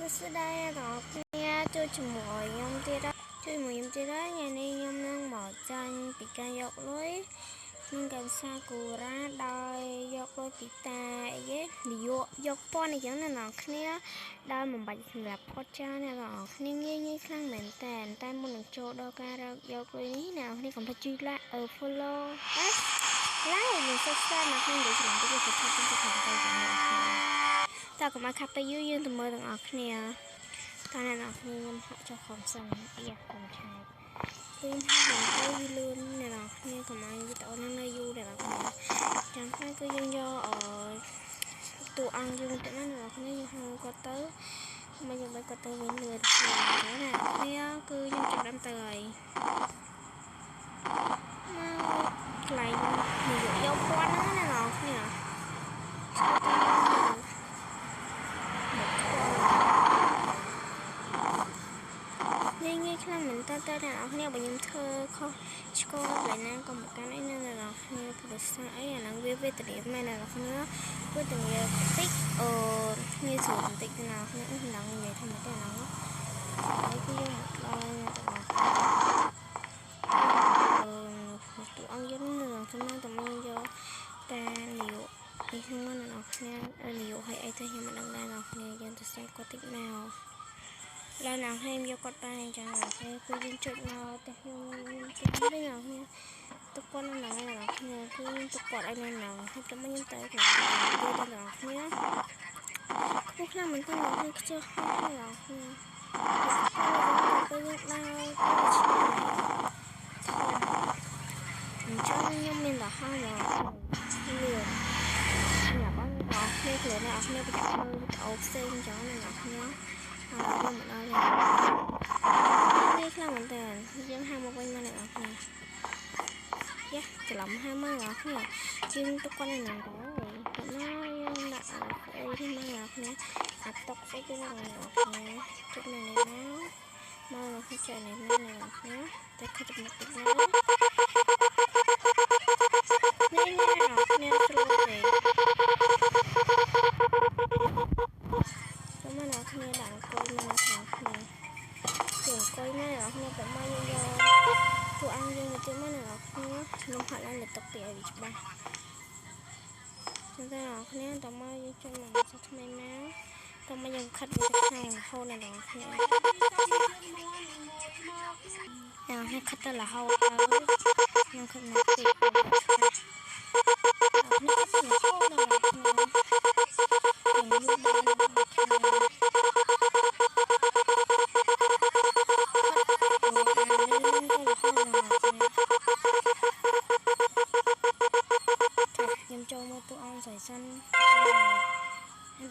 សួស្តីអ្នកគ្នាជួយជាមួយខ្ញុំទៀតជួយមួយខ្ញុំទៀតហើយថ្ងៃនេះខ្ញុំនឹងមកចាញ់ពីការយកលុយក្នុងកាសាគូរ៉ាដោយយកលុយពីតាអីគេនយោយកពណ៌អញ្ចឹងណាអ្នកគ្នាដោយមិនបាច់សម្រាប់ផុតចាអ្នកគ្នាងាយងាយខ្លាំងមែនតើតែមុននឹងចូលដល់ការរកយកលុយនេះអ្នកគ្នាកុំភ្លេចជួយ like follow like និង subscribe មកខ្ញុំដូចច្រឡំទៅគេថាទៅទៅទៅអ្នកគ្នាតើកុំឲ្យខាត់ទៅយូរយើងទៅមើលទាំងអស់គ្នាតើអ្នកនរគ្នាខ្ញុំហាក់ចុះខំសិនអីយ៉ាកុំឆែកពេលហាក់ទៅវាលឿនអ្នកនរគ្នាកុំឲ្យវីដេអូហ្នឹងនៅយូរអ្នកនរគ្នាចាំហើយគឺយើងយកអតួអង្គយើងទៅណាអ្នកនរគ្នាយើងហៅគាត់ទៅមកយើងបីគាត់ទៅវិញលឿនណាគ្នាគឺយើងចាប់ដើមទៅហើយមកកន្លែងយកពណ៌ហ្នឹងណាអ្នកនរគ្នាងាយខ្លាំងមែនតើតើអ្នកនរគ្នាបើខ្ញុំធ្វើខុសឆ្គងកន្លែងណាក៏មកកាន់អីណាអ្នកនរគ្នាព្រោះសារអីអាហ្នឹងវាវេទនាមែនអ្នកនរគ្នាវេទនាតិចអឺងាយស្រួលបន្តិចអ្នកនរគ្នាមិនដឹងនិយាយថាម៉េចទេអាហ្នឹងហើយគឺយើងមកដល់អ្នកនរគ្នាអឺតួអង្គយើងនឹងចំណងតែមកយកតានាយកនេះខ្ញុំអ្នកនរគ្នានាយកឲ្យអីទៅខ្ញុំមិនដឹងដែរអ្នកនរគ្នាយើងទៅស្អែកគាត់តិចមកឡើងណាហើយយកគាត់បានអញ្ចឹងហើយគឺយើងចុចមកទៅខ្ញុំទៅវិញអ្នកគ្នាទុកគាត់នៅហ្នឹងអ្នកគ្នាគឺខ្ញុំទុកគាត់ឲ្យនៅហ្នឹងហើយទៅមកខ្ញុំទៅកន្លែងគេដល់អ្នកគ្នាខ្ពស់ខ្លាំងមែនតើអ្នកគ្នាខ្ជិលហើយអ្នកគ្នាពេលយើងដើរទៅឆ្ងាយធំអញ្ចឹងខ្ញុំមានតែហើយលឿនសម្រាប់អ្នកគ្នាខ្លួនអ្នកគ្នាប្រចាំមើលវីដេអូផ្សេងអញ្ចឹងអ្នកគ្នាហើយមកដល់នេះខ្លាំងមែនតើយើងហាមកវិញមកអ្នកនរគ្នាយ៉ាច្រឡំហាមកអ្នកនរគ្នាយើងទុកគាត់នៅហ្នឹងទៅគាត់ណាយើងដាក់អីនេះមកអ្នកនរគ្នាអាតុកស្អីគេមកអ្នកនរគ្នាជុំនៅនេះមកមកខ្ញុំចែកនេះមកអ្នកនរគ្នាតែខិតមុខតិចណានេះអ្នកនរគ្នាស្រួលទេមកអ្នកគ្នាដាក់អង្គុយមកអ្នកគ្នាគឺអង្គុយមកអ្នកគ្នាតែមកយើងយកតួអង្គយើងទៅមកអ្នកគ្នាខ្ញុំហាក់ឡើងលើតុពីឲ្យវាច្បាស់ចឹងតែអ្នកគ្នាតមកយើងចុចមកសាថ្មីមកតមកយើងខិតវាទៅខាងរហូតអ្នកគ្នាអ្នកគ្នាខិតទៅរហូតទៅខ្ញុំខិតមកតិចអ្នកគ្នាខិតទៅរហូតអ្នកគ្នាខ្ញុំចូលមកតួអង្គស្រីសិន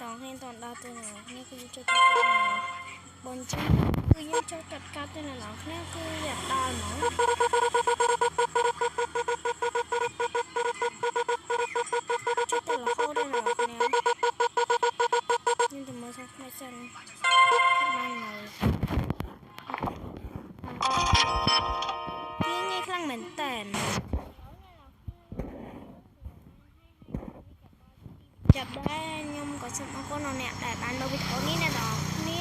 ដល់ហើយតដល់ទៅនេះគឺចូលទៅបនចឹងគឺយើងចូលកាត់កាត់ទៅនៅដល់គ្នាគឺយ៉ាដល់ហ្មងចូលទៅរហូតដល់ដល់គ្នាខ្ញុំទៅមើលសាថ្មីសិនបាននៅងាយខ្លាំងមែនតើចាប់ដែរខ្ញុំក៏សូមអរគុណដល់អ្នកដែលបានមើលវីដេអូនេះអ្នកទាំងអស់គ្នា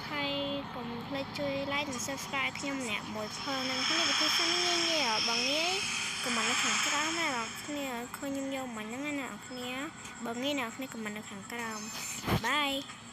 ហើយកុំភ្លេចជួយ like និង subscribe ខ្ញុំម្នាក់មួយផងនឹងគ្នាវិធីសាស្ត្រនេះងាយងាយបើងាយខមមិននៅខាងក្រោមណាអ្នកគ្នាឃើញខ្ញុំយកមិញហ្នឹងណាអ្នកគ្នាបើងាយអ្នកគ្នាខមមិននៅខាងក្រោមបាយ។